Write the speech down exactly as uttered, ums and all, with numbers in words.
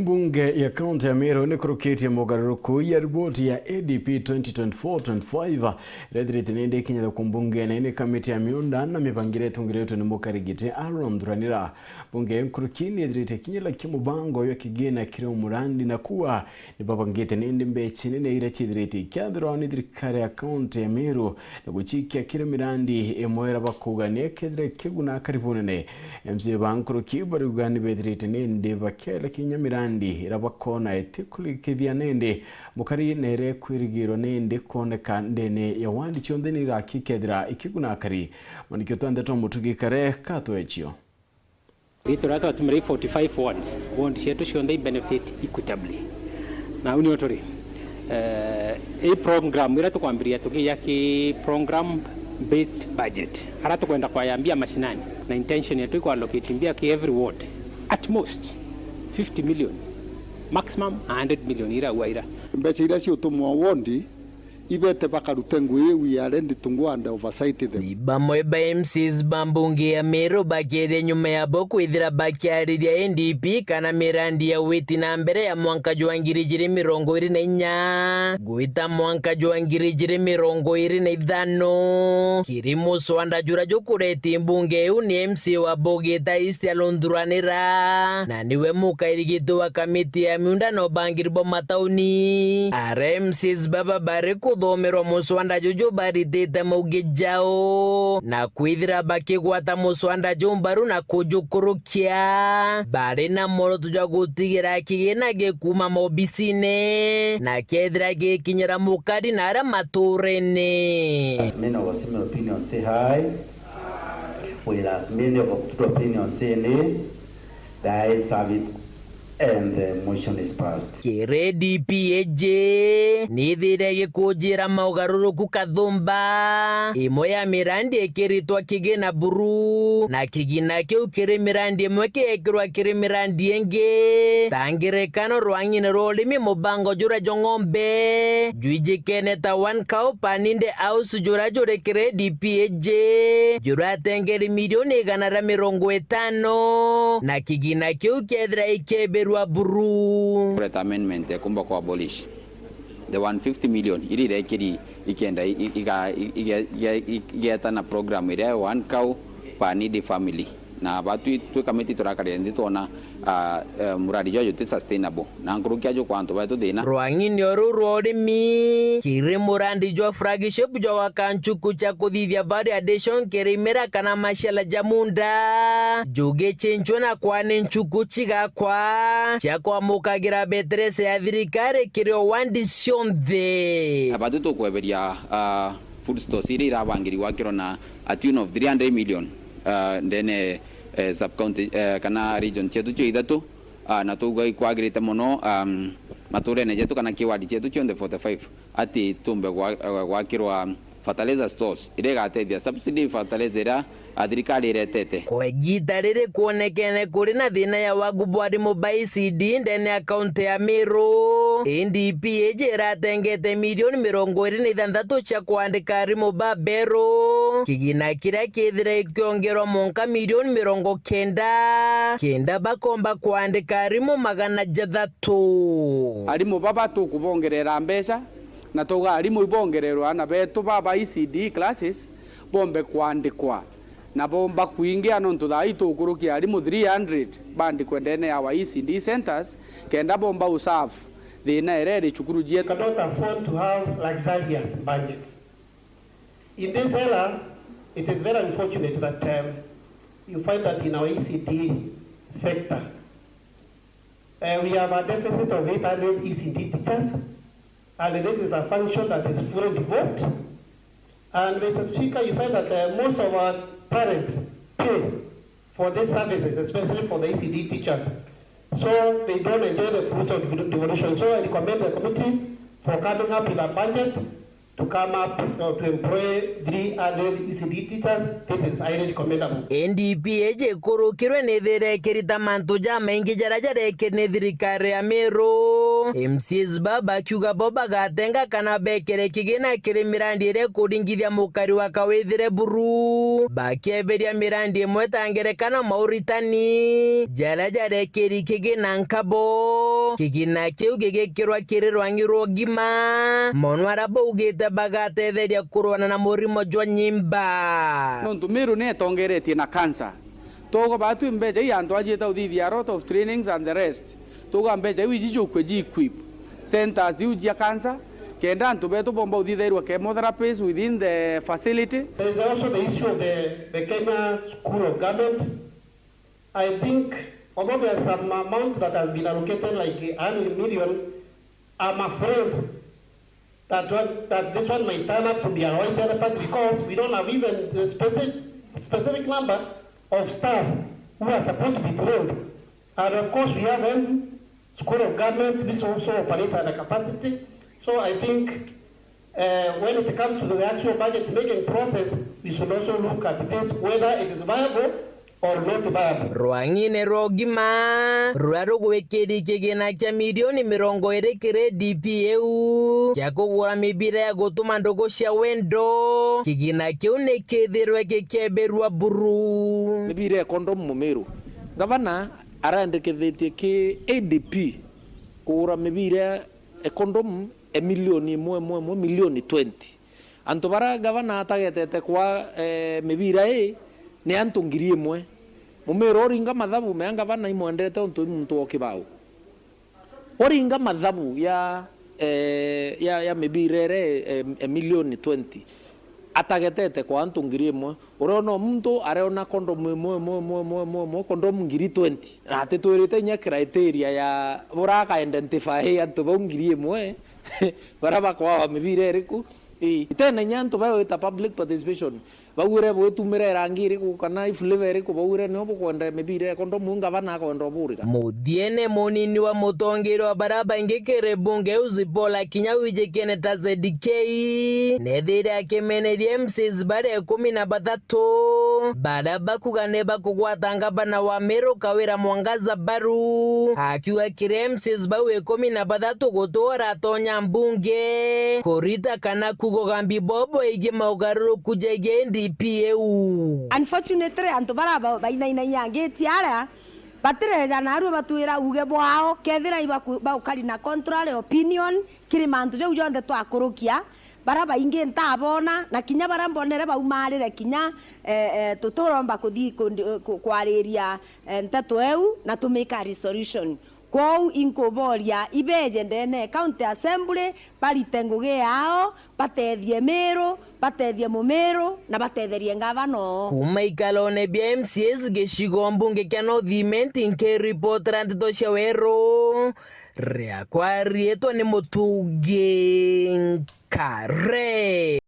Bunge ya kaunti ya Meru nikurukitie mogaruruku ya riboti ya A D P twenty twenty-four twenty-five, iria ithirite nindi ikinyithagua mbungene ni kamiti ya miunda na mibangire itongeretwe ni mukarigiti Aaron Thuranira. Bunge nkuruki ni ithirite ikinyithagia mubango jwa kigina kiria umurandi na kuuga ni babangite nindi mbeca nene iria ciithirite ikiathirwa ni thirikari ya kaunti ya Meru na gucikia kiri mirandi imwe iria bakuuga ni ikethira ikiguna akari bunene. M C A ba nkuruki bariuga ni bethirite nindi bakiela kinya mirandi iria bakona itikurikithia nindi mukari na iria ikwirigirwa nindi kwoneka ndene ya wandi cionthe ni igakikethira ikiguna akari. Mwanikio twa ndeto Mutugi Kare katwecio. Ithuria twatumire i forty-five wards, ward cietu cionthe i benefit equitably. Na au nio turi. Eh, i program iria tukwambiria tukiya ki program based budget. Ara tukwenda kwaya mbia mashinani, na intention yetu i ku allocate mbia ki every ward, at most fifty million, maximum a hundred million ira ua ira. Mbeca iria ciutumwa wondi ibete bakarute ngui iu, we are ready to go and oversight them. Ni bamwe ba M Cs ba mbunge ya Meru bakiaria nyuma yabo kwithira bakiariria N D P kana mirandi ya witi na mbere ya mwanka jwa ngiri ijiri mirongo iri na inya gwita mwanka jwa ngiri ijiri mirongo iri na ithano. Kiri muswanda jura jukuretie mbunge iu ni M C A wa Bogita East Aaron Thuranira, na niwe mukairigiti wa kamiti ya miunda na ubangiri bwa matauni. Ara M Cs baba bari kuthomerwa muswanda juju baritite maugi jao, na kwithira bakigwata muswanda juu mbaru na kujukurukia, bari na mworoto jwa gutigira kigina gikuma maobisine, na kethira gikinyira mukari na aria maturene. As many of our similar opinions say aye, while as many of opposition opinions say nay, the ayes have it and the motion is passed. Kiri D P A J, nithire gikunjira maugaruruku kathumba. Imwe ya mirandi ikiritwa kigina buru, na kigina kiu kiri mirandi imwe kiekirwa kiri mirandi ingi. Ta ngerekano, rwang'ine rwa urimi, mubango jura jwa ng'ombe jwijikene ta One Cow Pan in the House, jura juri kiri D P A J, juratengeri milioni igana ria mirongo itano, na kigina kiu kethira ikebirwa buru. Kureta amendment ya kumba ku abolish the one fifty million iria irekiri ikenda i-, i-, iga-, i-, ige-, ige-, i-, igeta na program iria ya One Cow Pan in the Family. Na batwi twi kamiti turakarire nthi twona, ah, eh, muradi jwa juti sustainable. Na nkuruki ajo kwa antu betu thina. Rwang'ini o ruu rwa urimi, kiri murandi jwa flagship jwa gwaka nchuku cia kuthithia value addition kiri imera kana maciala ja munda, jugicinchwe na kwani nchuku cigakwa cia kwamukagira beterese ya thirikari kiri o wandi cionthe. Abatu tukweberia, ah, food stores iria irabangiri gwakirwa na a tune of three hundred million, ah, ndene, eh, sub county, eh, kana region cietu cio ithatu, ah, na twauga ikwagirite mono, um, maturene jetu kana kiwadi cietu cionthe forty-five, ati tumbe gwa-, eh, gwakirwa fertilizer stores iria igatethia subsidy fertilizer iria, ah, thirikari iretete. Kwa igita riri kwonekene kuri na thina ya wagu bwa arimu ba E C D ndene ya kaunti ya Meru. N D P A J iratengete milioni mirongo iri na ithanthatu cia kwandika arimu ba beru, kigina kiria kithira ikiongerwa monka milioni mirongo kenda, kenda bakomba kwandika arimu magana jathatu. Arimu baba tukubongerera mbeca, na twauga arimu ibongererwe ana betu baba E C D classes bombe kwandikwa, na bomba kwingia, nontu thaa ii tukurukia arimu three hundred bandikwe ndene ya our E C D centers, kenda bomba userve thina iria iri cukuru cietu. Cannot afford to have luxurious budgets. In this era, it is very unfortunate that, um, you find that in our E C D sector, uh, we have a deficit of eight hundred E C D teachers, and this is a function that is fully devolved. And, Mister Speaker, you find that, uh, most of our parents pay for these services, especially for the E C D teachers. So they don't enjoy the fruits of devo-, devolution. So I recommend the committee for coming up with a budget to come up, you know, to employ three hundred E C D teachers. This is highly commendable. N D P A J ikurukirwe ni thira ikirita mantu jamaingi jaria jarekiri ni thirikari ya Meru. M C As ba bakiuga bo bagatenga kana bekere kigina kiri mirandi iria ikuringithia mukari wa Kawithire buru, bakieberia mirandi imwe ta ngerekano mauritani jaria jarekiri kigina nkabo. Kigina kiu gigikirwa kiri rwang'i rwa ugima, mono aria baugite bagatetheria kurwana na murimo jwa nyimba. Nontu Meru ni etongeretie na cancer, tuuga batwi mbeca ii antu ajiite uthithia a lot of trainings and the rest. Tuuga mbeca iu iji jukue ji equip centers iu jia cancer, kenda antu betu bomba uthithairwa chemotherapies within the facility. There is also the issue of the, the Kenya School of Government. I think, although there are some amount that has been allocated, like a hundred million, I'm afraid that one, that this one might turn up to be a white elephant because we don't have even the specific, specific number of staff who are supposed to be trained. And of course, we have them School of Government, this also operates at a capacity. So I think, uh, when it comes to the actual budget making process, we should also look at this, whether it is viable or not viable. Rwang'ine rwa ugima ruria rugwikiri kigina kia milioni mirongo iri kiri D P iu kia kugura mibira ya gutuma ndugu cia wendo, kigina kiu ni kithirwe gikieberua buru. Mibira ya kondomu Mumiru. Gavana arendekethitie ki A D P kugura mibira e kondomu e milioni imwe, imwe, imwe, milioni twenty. Antu baria gavana atagetete kwa, eh, mibira ii ni antu ngiri imwe. Mumiru uringa mathabu, mea gavana imwendete untu i muntu wa kibau. Uringa mathabu ya, eh, ya, ya mibira iria e, e milioni twenty, atagetete kwa antu ngiri imwe. Uriona muntu areona kondomu imwe, imwe, imwe, imwe, imwe, imwe, kondomu ngiri twenty. Na atitwirite inya criteria ya buria aka identify antu bau ngiri imwe, baria bakwawa mibira iriku. Ii, itena inya antu bagwita public participation. Baugire bwitumire rangi iriku kana i flavor iriku, baugire nio bukwenda mibira ya kondomu, gavana akwenda uburira. Muthiene munini wa mutongeria wa baria baingi kiri bunge Uzi Paul akinya wijikene ta Z K, nethire akimeneria M Cs baria ikumi na bathatu baria bakuga ni bakugwata ngavana wa Meru Kawira Mwangaza baru, akiuga kiri M Cs bau ikumi na bathatu guti uratonya mbunge kurita kana kuuga ugambi bobo igi maugaruruku jegie D P iu. Unfortunately, antu baria ba-, bainainagia ngiti aria batireja narua batwira uge bwao, kethira ibaku-, baukari na contrary opinion kiri mantu jau jonthe twakurukia, baria baingi ntabona, na kinya baria mbonere baumarire kinya, eh, eh, tuturomba kuthi kundi-, ku-, kwariria, eh, nteto eu na tumika resolution. Kwou inkuboria ibeje ndene ya County Assembly, barite ngugi yao, batethie Miru, batethie Mumiru, na batetherie ngavana oo. Kuuma ikarone bia M C As gicigo mbunge kia North Imenti, nkiripotera nteto cia Weru, riakwa riitwa ni Mutungi Nkare.